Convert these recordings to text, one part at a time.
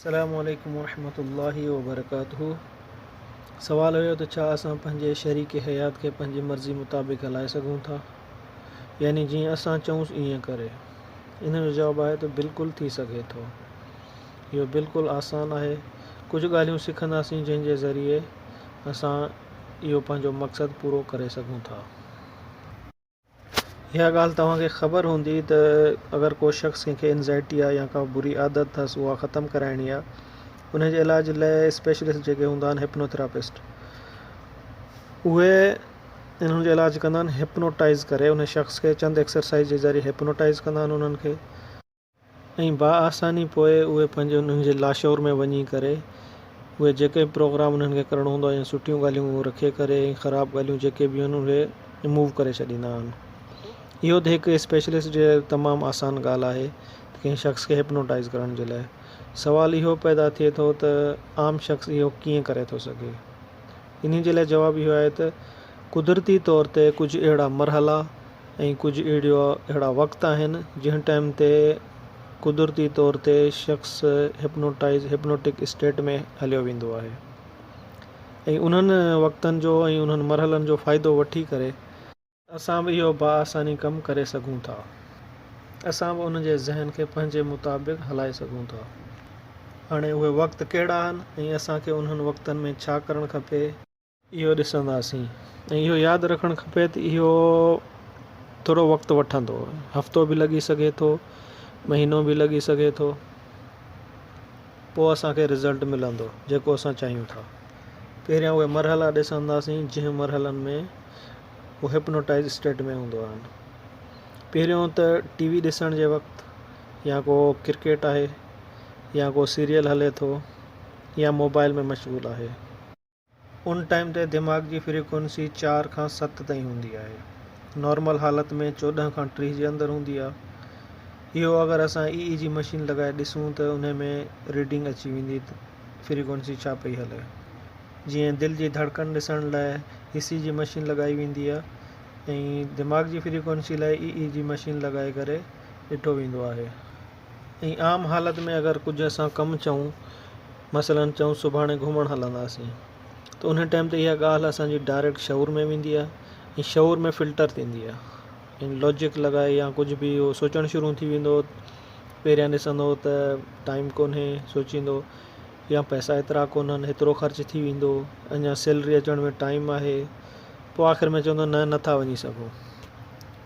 السلام عليڪم ورحمة الله وبرڪاته سوال هيو ته ڇا اسان پنهنجي شريڪ حيات کي پنهنجي مرضي مطابق هلائي سگهون ٿا يعني جيئن اسان چئونس ايئن ڪري ان جو جواب آهي ته بلڪل ٿي سگهي ٿو اهو بلڪل آسان آهي ڪجهه ڳالهيون سکنداسين جنهن جي ذريعي اسان اهو پنهنجو مقصد پورو ڪري سگهون ٿا. اها ڳالهه توهان کي خبر هوندي ته اگر ڪو شخص ڪنهن کي انزائٽي آهي يا ڪا بري عادت اٿس اها ختم ڪرائڻي آهي ان جي علاج لاء اسپيشلسٽ جيڪي هوندا آهن هپنوٿراپسٽ اهي انهن جو علاج ڪندا آهن هپنوٽائز ڪري ان شخص کي چند ايڪسرسائز جي ذريعي هپنوٽائز ڪندا آهن انهن کي ۽ باآساني پوء اهي پنهنجي انهن جي لاشعور ۾ وڃي ڪري اهي جيڪي به پروگرام انهن کي ڪرڻو هوندو آهي يا سٺيون ڳالهيون اهي رکي ڪري ۽ خراب ڳالهيون جيڪي به آهن اهي رموو ڪري ڇڏيندا آهن. اهو ته هڪ اسپيشلسٽ جي تمام آسان ڳالهه آهي ته ڪنهن شخص کي هپنوٽائز ڪرڻ جي لاء. سوال اهو پيدا ٿئي ٿو ته عام شخص اهو ڪيئن ڪري ٿو سگهي؟ انهي جي لاء جواب اهو آهي ته قدرتي طور تي ڪجهه اهڙا مرحلا ۽ ڪجهه اهڙيو اهڙا وقت آهن جنهن ٽائيم تي قدرتي طور تي شخص هپنوٽائز Hypnotic state ۾ هليو ويندو آهي ۽ انهن وقتن جو ۽ انهن مرحلن جو فائدو وٺي ڪري اسان به اهو باآساني ڪم ڪري سگهون ٿا. اسان به ان جي ذهن کي پنهنجي مطابق هلائي سگهون ٿا. هاڻي اهي وقت ڪهڙا آهن ۽ اسان کي انهن وقتن ۾ ڇا ڪرڻ کپي؟ اهو ڏسنداسين ۽ اهو ياد رکڻ کپي ته اهو ٿورو وقت وٺندو، هفتو به لڳي سگهي ٿو، مهينو به لڳي سگهي ٿو، پوء اسان کي رزلٽ ملندو جيڪو اسان چاهيون ٿا. پهريان اهي مرحلا ڏسنداسين جنهن مرحلن ۾ هو هپنوٽائز اسٽيٽ ۾ هوندو آهن. پهريون ته ٽي وي ڏسڻ جي وقت يا ڪو ڪرڪيٽ آهي يا ڪو سيريل هلي ٿو يا موبائل ۾ مشغول آهي. ان ٽائيم تي دماغ جي فريڪوئنسي چار کان ست تائين هوندي آهي. نارمل حالت ۾ 14 کان 30 جي اندر هوندي آهي. اهو اگر اسان اي اي جي مشين لڳائي ڏسون ته انهي ۾ ريڊنگ اچي ويندي ته فريڪوئنسي ڇا پئي هلي. جيئن دل جي ڌڙڪن ڏسڻ لاء اي سي جي مشين لڳائي ويندي آهي ۽ دماغ جي فريڪوئنسي لاء اي اي جي مشين لڳائي ڪري ڏٺو ويندو آهي. ۽ عام حالت ۾ اگر ڪجهه اسان ڪم چئون مثلاً چئون سڀاڻي گهمڻ هلنداسين ته انهي ٽائيم تي اها ڳالهه اسان جي ڊائريڪٽ شعور ۾ ويندي آهي ۽ شعور ۾ فلٽر ٿيندي آهي ۽ لاجڪ لڳائي يا ڪجهه به اهو سوچڻ شروع ٿي ويندو پهريان ڏسندو ته ٽائيم ڪونهي سوچيندو يا پئسا ايترا ڪونهن هيترو خرچ ٿي ويندو اڃا سيلري اچڻ ۾ ٽائيم آهي پوء آخر ۾ چوندو نه نٿا وڃي سگهون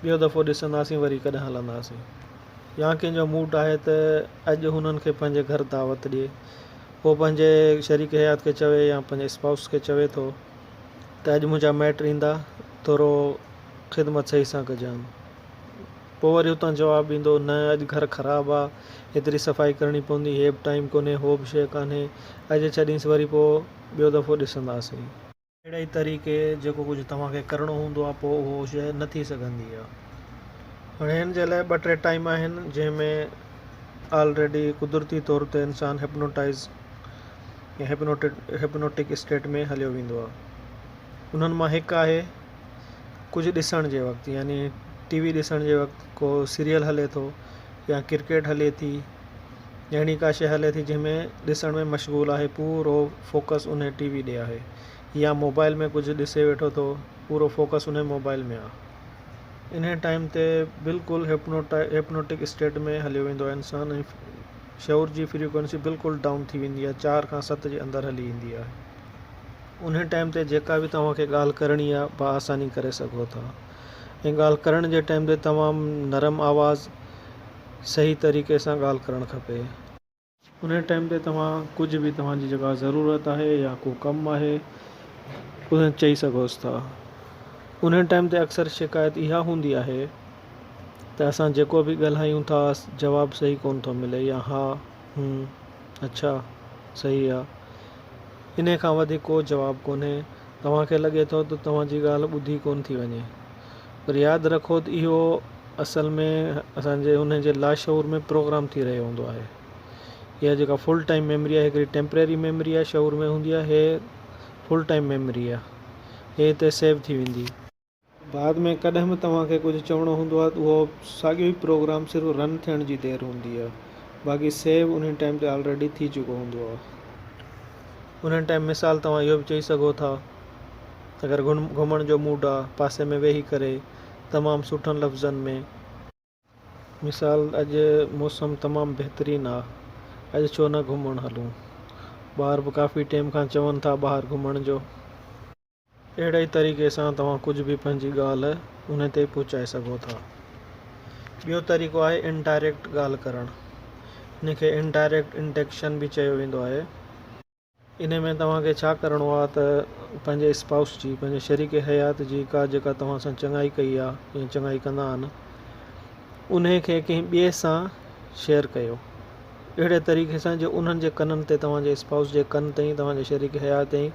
ٻيو دفعو ڏسنداسين وري ڪڏهن هلنداسين. يا ڪنهن جو موڊ آهي ته اڄ هنن کي پنهنجي گهر دعوت ڏي. هو پنهنجي شريڪ حيات کي چوي يا پنهنجي اسپائوس کي چوي ٿو ته اڄ منهنجا مائٽ ايندا ٿورو خدمت صحيح سان ڪجان. پوء وري اتان جواب ايندو نه اڄ گهر خراب آ ايتري صفائي ڪرڻي پوندي هي به ٽائيم ڪونهي هو به شيء ڪانهي اڄ ڇڏينس وري پوء ٻيو دفعو ڏسنداسين. اهڙي ئي طريقي جيڪو ڪجهه توهان کي ڪرڻو هوندو آهي پوء اهو شيء نه ٿي سگهندي آهي. هاڻي هن جي لاء ٻه ٽي ٽائيم آهن جنهن ۾ آلريڊي قدرتي طور تي انسان هپنوٽائز يا هپنوٽڪ اسٽيٽ ۾ هليو ويندو آهي. انهن مان هڪ آهي ڪجهه ڏسڻ جي وقت يعني ٽي وي ڏسڻ جي وقت ڪو سيريل هلي ٿو يا ڪرڪيٽ هلي ٿي اهڙي ڪا شيء هلي ٿي جنهن ۾ ڏسڻ ۾ مشغول آهي پورو فوڪس انهي ٽي وي ڏي آهي يا موبائل ۾ ڪجهه ڏسي ويٺو ٿو پورو فوڪس انهي موبائل ۾ آ انهي ٽائيم تي بلڪل هپنوٽڪ اسٽيٽ ۾ هليو ويندو آهي انسان ۽ شعور جي فريڪوئنسي بلڪل ڊائون ٿي ويندي آهي چار کان ست جي اندر هلي ايندي آهي انهي ٽائيم تي جيڪا به توهان کي ڳالهه ڪرڻي آهي باآساني ڪري سگهو ٿا ۽ ڳالهه ڪرڻ جي ٽائيم تي تمام نرم آواز صحيح طريقي سان ڳالهه ڪرڻ کپي. انهي ٽائيم تي توهان ڪجهه به توهان جي جيڪا ضرورت آهي يا ڪو ڪم آهي اهي چئي سگهوس ٿا. انهي ٽائيم تي اڪثر شڪايت اها هوندي آهي ته اسان جيڪو به ڳالهايون ٿا جواب صحيح ڪونه ٿو ملي يا ها، هون، اڇا، صحيح آ. انهي کان وڌيڪ ڪو جواب ڪونهي. توهان کي لڳي ٿو ته توهان جي ڳالهه ٻڌي ڪونه ٿي وڃي. پر ياد رکو ته اهو اصل ۾ اسان جي انهي جي لاشعور ۾ پروگرام ٿي رهيو هوندو آهي. اها جيڪا فل ٽائيم ميموري آهي هڪڙي ٽيمپريري ميموري آهي شعور ۾ هوندي آهي هي فل ٽائيم ميموري آهي هي هتي سيو ٿي ويندي. بعد ۾ ڪڏهن به توهان کي ڪجهه چوڻو هوندو آهي ته اهو ساڳيو ئي پروگرام صرف رن ٿيڻ جي دير هوندي آهي. باقي سيو انهي ٽائيم تي آلريڊي ٿي چڪو هوندو آهي. انهي ٽائيم مثال توهان اهو به چئي سگهو ٿا اگر گهمڻ جو موڊ آ پاسي ۾ ويهي ڪري تمام سٺن لفظن ۾. مثال اڄ موسم تمام بهترين آ اڄ ڇو نه گهمڻ هلون ٻار به ڪافي ٽيم کان چون ٿا ٻاهر گهمڻ جو. اهڙي ئي طريقي سان توهان ڪجهه به پنهنجي ڳالهه انهي تي پهچائي سگهو ٿا. ٻيو طريقو آهي انڊائريڪٽ ڳالهه ڪرڻ. ان کي انڊائريڪٽ انڊڪشن به چيو ويندو آهي. انهي ۾ توهان کي ڇا ڪرڻو آهي ته پنهنجي اسپائوس جي، پنهنجي شريڪ حيات جي ڪا جيڪا توهان سان چڱائي ڪئي آهي يا چڱائي ڪندا آهن، انهي کي ڪنهن ٻئي سان شيئر ڪيو. اهڙي طريقي سان جو انهن جي ڪنن تي توهان جي اسپائوس جي ڪن تائين توهان جي شريڪ حيات تائين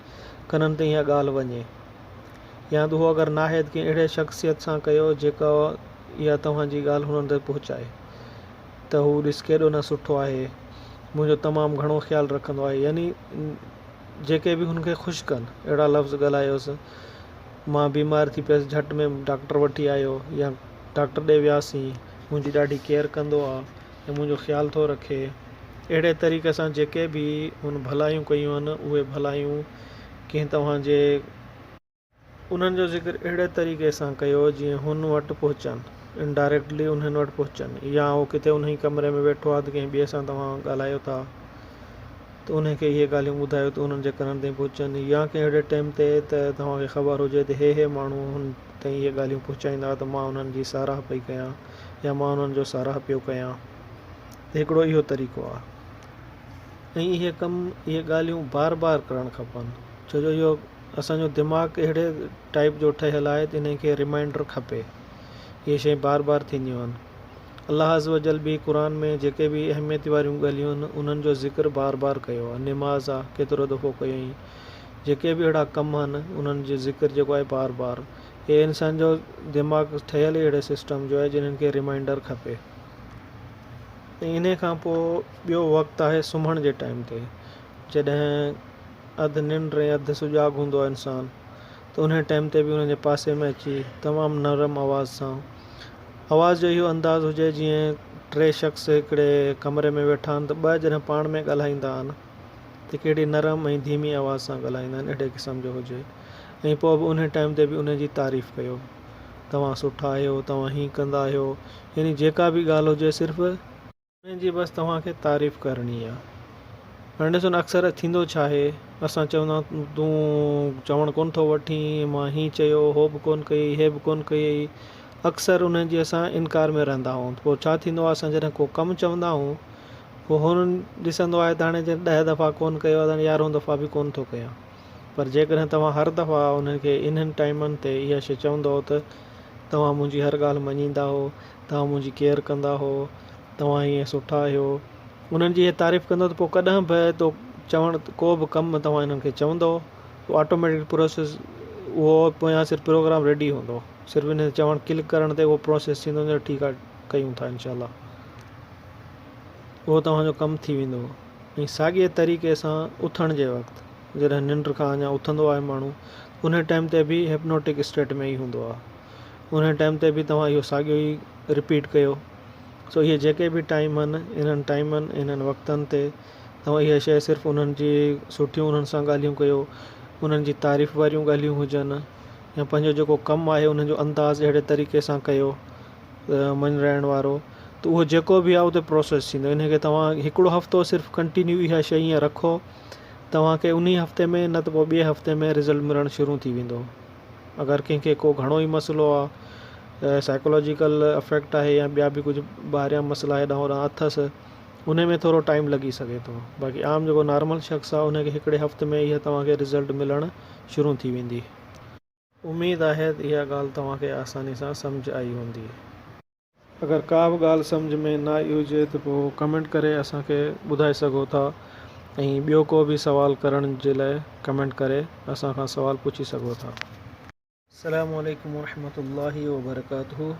ڪنن تائين اها ڳالهه وڃي يا ته اهو اگر ناهي ته ڪنهن اهڙي شخصيت سان ڪيو جيڪا اها توهان جي ڳالهه هنن تائين پهچائي ته هو ڏس ڪيڏو نه سٺو آهي منهنجو تمام گهڻو خيال رکندو آهي يعني جيڪي به هن کي خوش ڪن اهڙا لفظ ڳالهايوس مان بيمار ٿي پيس جهٽ ۾ ڊاڪٽر وٺي آيو يا ڊاڪٽر ڏي وياسين منهنجي ڏاڍي ڪيئر ڪندو آ ۽ منهنجو خيال ٿو رکي. اهڙي طريقي سان جيڪي به هن ڀلايون ڪيون آهن، اهي ڀلايون ڪنهن توهان جي. انهن جو ذڪر اهڙي طريقي سان ڪيو جيئن هن وٽ پهچن، Indirectly انهن وٽ پهچن، يا هو ڪٿي انهي ڪمري ۾ ويٺو آهي ته ڪنهن ٻئي سان توهان ڳالهايو ٿا ته انهي کي اهي ڳالهيون ٻڌايو ته انهن جي ڪنن تائين پهچن يا ڪنهن اهڙي ٽيم تي ته توهان کي خبر هجي ته هي هي ماڻهو هن تائين اهي ڳالهيون پهچائيندا ته مان انهن جي ساراهه پئي ڪيان. يا مان انهن جو ساراهه پيو ڪيان ته هڪڙو اهو طريقو آهي ۽ اهي ڪم اهي ڳالهيون بار بار ڪرڻ کپن ڇو جو اهو اسان جو دماغ اهڙي ٽائپ جو ٺهيل آهي ته انهي کي ريمائنڊر کپي اهي شيون بار بار ٿينديون آهن الله عز وجل به قرآن ۾ جيڪي به اهميت واريون ڳالهيون آهن انهن جو ذڪر بار بار ڪيو آهي نماز آهي ڪيترو دفعو ڪيائين جيڪي به اهڙا ڪم آهن انهن جو ذڪر جيڪو آهي بار بار هي انسان جو دماغ ٺهيل ئي اهڙي سسٽم جو آهي جنھن کي ريمائنڊر کپي ۽ انهي کان پوء ٻيو وقت آهي سمهڻ جي ٽائيم تي جڏهن اڌ ننڊ ۽ اڌ سجاڳ هوندو آهي انسان ته انهي ٽائيم تي به انهن جي پاسي ۾ اچي تمام نرم آواز سان آواز جو اهو انداز هجي جيئن ٽي شخص هڪڙي ڪمري ۾ ويٺا آهن ته ٻه جڏهن پاڻ ۾ ڳالهائيندا آهن ته ڪهڙي نرم ۽ ڌيمي آواز سان ڳالهائيندا آهن اهڙي قسم جو هجي ۽ پوء به انهي ٽائيم تي به انهي جي تعريف ڪيو توهان سٺا آهيو توهان هين ڪندا آهيو يعني جيڪا به ڳالهه هجي صرف انهي جي بس توهان کي تعريف ڪرڻي آهي هاڻي ڏسو نه اڪثر ٿيندو ڇا آهي اسان چوندا آهيون تون چوڻ ڪونه ٿو وٺين مان هين چيو هو به ڪونه ڪيئي هي به ڪونه ڪيئي اڪثر انهي جي اسان انڪار ۾ رهندا آهيون پوء ڇا ٿيندو آهي اسان جڏهن ڪو ڪم چوندا آهيون پوء هن ڏسندو آهي ته هاڻي جڏهن ڏهه دفعا ڪونه ڪيو آهي ته هاڻي يارهون دفعا به ڪونه ٿو ڪيان. پر جيڪڏهن توهان هر دفعا انهن کي انهن ٽائيمن تي اها شيء چوندؤ ته توهان منهنجي هر ڳالهه مڃيندا هو، توهان منهنجي ڪيئر ڪندا هو، توهان ائين سٺا آهيو. انهن جي اها تعريف ڪندؤ ته پوء ڪڏهن به تو چوڻ ڪو به ڪم توهان انهن کي چوندؤ ته آٽوميٽڪ پروسيس اهو پويان صرف پروگرام ريڊي هوندو صرف انهن چوڻ ڪلڪ ڪرڻ تي اهو پروسيس ٿيندو ٺيڪ آهي ڪيون ٿا انشاء الله. اهو توهان جو ڪم ٿي ويندو ۽ ساڳئي طريقي سان اٿڻ جي وقت جڏهن ننڊ کان اڃا اٿندو آهي ماڻهو انهي ٽائيم تي به هيپنوٽڪ اسٽيٽ ۾ ئي هوندو آهي انهي ٽائيم تي به توهان اهو ساڳيو ئي رپيٽ ڪيو سو اهي جيڪي به ٽائيم آهن انهن ٽائيمن انهن وقتن تي توهان اها شيء صرف انهن جي سٺيون انهن سان ڳالهيون ڪيو انهن جي تعريف واريون ڳالهيون هجن يا پنهنجو جيڪو ڪم آهي انهن جو انداز اهڙي طريقي سان ڪيو مڃرائڻ وارو ته اهو جيڪو به آهي اتي پروسيس ٿيندو انهي کي توهان هڪڙو هفتو صرف ڪنٽينيو اها شيء ائين رکو توهان کي انهي هفتي ۾ نه ته پوء ٻئي هفتي ۾ رزلٽ ملڻ شروع ٿي ويندو اگر ڪنهن کي ڪو گهڻو ئي مسئلو آهي سائيڪولاجيڪل افيڪٽ آهي يا ٻيا به ڪجهه ٻاهريان مسئلا هيڏانهن هوڏانهن اٿس انهي ۾ ٿورو ٽائيم لڳي سگهي ٿو باقي عام جيڪو نارمل شخص آهي انهي کي هڪڙي هفتي ۾ اها توهان کي رزلٽ ملڻ شروع ٿي ويندي. اميد آهي ته اها ڳالهه توهان کي آساني سان سمجهه آئي هوندي. اگر ڪا به ڳالهه سمجهه ۾ نه آئي هجي ته پوء ڪمينٽ ڪري اسان کي ٻڌائي سگهو ٿا ۽ ٻيو ڪو به سوال ڪرڻ جي لاء ڪمينٽ ڪري اسان کان سوال پڇي سگهو ٿا. السلام عليڪم ورحمة الله وبرڪاته.